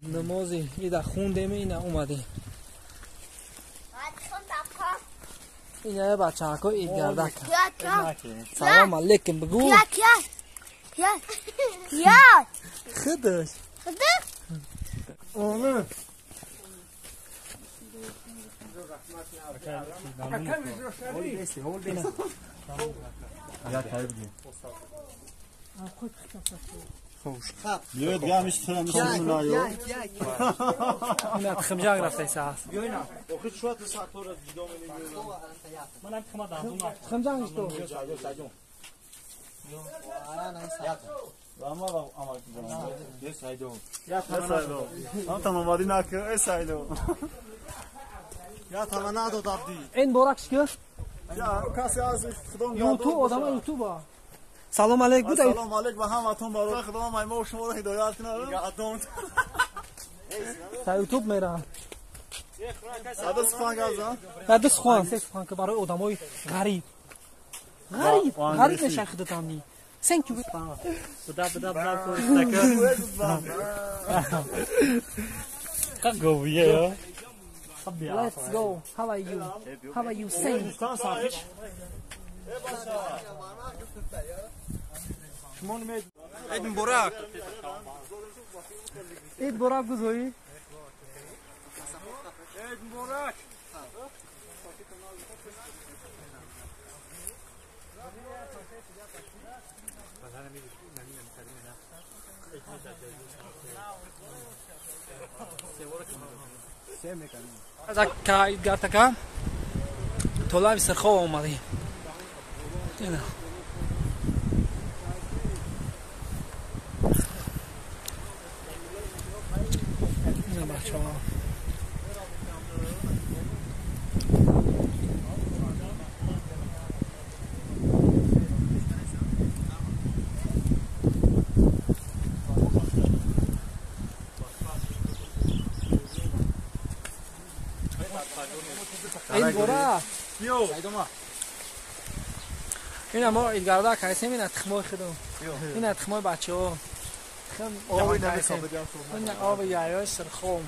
Намози ида хундем, ина омадем. Ина бачаҳако идгардак. Салом алейкум бигӯ. Худаш. بیاید گمش ترم میشه. نه تخمجان رفته ایسا هست. تخمجان تو. این بورک چیه؟ یوتیوب آدم یوتیوب. سلام علیک بود. سلام علیک و همتون برای خدا ما شما رو هدایت کنه. تا یوتیوب میرم. صد سخن گازا. صد سخن سه سخن که برای آدمای غریب. غریب غریب نشه خودت نی. Thank you. بدا بدا بدا. قویه. Let's go. How are you? How are you saying? عید مبارک. عید مبارک گزوی. عید مبارک. Идгартака толави Сирхова омадем. Ина. Ина бачаҳо. Ид муборак. Ина мо идгардак ҳастем, ина тухмои худам. Ина тухмои бачаҳо. Тухм об ина оби яёи Сирхом.